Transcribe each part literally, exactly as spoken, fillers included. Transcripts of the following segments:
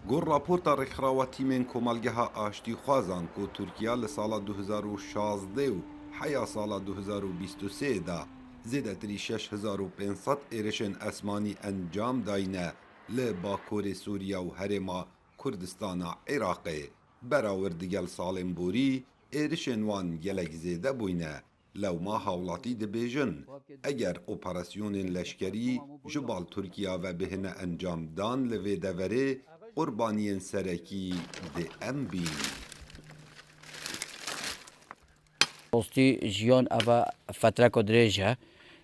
Gor raporta rêkxirawa tîmên Komelgeha Aştîxwazan ku Tirkiye li sala du hezar û şazdeh û heya sala du hezar û bîst û sê de zêdetirî şeş hezar û pênc sed êrişên esmanî encam dayne li Bakurê Sûriye û Herêma Kurdistana Iraqê, berawir digel salên borî êrişên wan gelek zêde bûyne. Lewma hawlatî dibêjin, eger operasyonên leşkerî ji bal Tirkiye ve bihine encamdan li vê deverê, qurbaniyên serekî dê em bîn. Rastî jiyan eve fetreka dirêj e.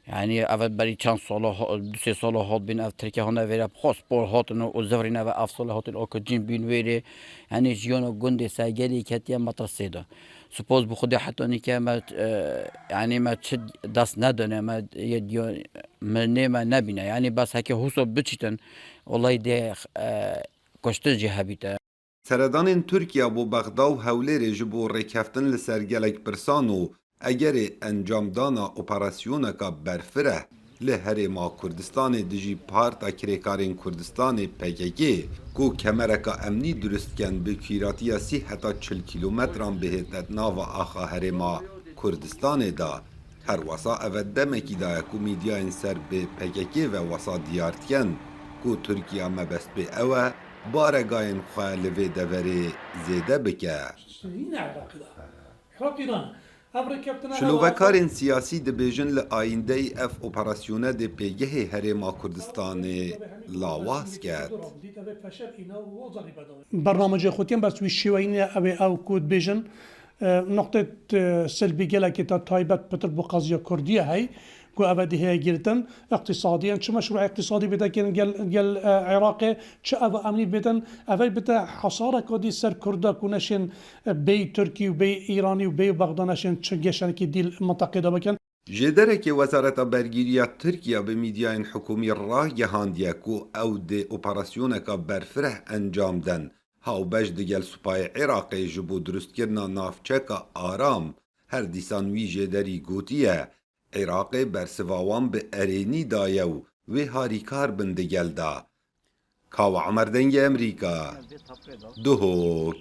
Yanî eve berî çend sala ha-, du sê sala hat bîn ev Tirkiye hane vêre xwe spor hatin û zivrîn eve ev sala hatin akicîn bîn wêrê. Yanî jiyana gundê Sergelê ketiye metirsê de. Spas bi Xwedê heta nîke me, e, yanî me çi dest nedane, me yê diya, me nê me nebîne. Yanî bes heke husa biçîtin, olay dê, e, kuştin jî hebîte. Seredanên Tirkiye bo Bexda û Hewlêrê ji bo rêkeftin li ser gelek pirsan û egerê encamdana operasyoneka berfireh li Herêma Kurdistanê dijî Parta Kirêkarên Kurdistanê P K K ku kemereka emnî durust ken bi kûratiya sî heta çil kîlometran bihête nava axa Herêma Kurdistanê de. Her wesa eve demekî daye ku mîdyayên ser bi P K K ve wesa diyar dikin ku Tirkiye mebest pê ew e baregayên xwe li vê deverê zêde bike. Şilovekarên siyasî dibêjin li ayîndeyî ev operasyone dê pêgehê Herêma Kurdistanê lawaz ket. Bernamecê xwe têm bes wî şêweyî ne ew ê ew ku dibêjin, e, noqtê, e, silbî gelekê te taybet pitir bo qeziya Kurdî ye hey, ku eve dê heye girtin, iqtîsadî yên, çi meşrû iqtîsadî bête kirin gel, gel, e, Iraqê, çi eve emnî bêtin, eve bête hesareka dî ser Kurda ku neşên, e, bêyî Tirkî û bêyî Îranî û bêyî Bexda neşên çi geşenekî dî li mintaqê de bikin. Jêderekê Wezareta Bergîriya Tirkiye bi mîdyayên hikûmî ragihandiye ku ew dê operasyoneka berfireh encam den. Hawbeş digel Supayê Iraqê ji bo durustkirina navçeka aram, her dîsan wî jêderî gotiye, Iraqê bersiva wan bi erênî daye û wê harîkar bin digel de. Kawa Emer, Dengê Emerîka, Duhok.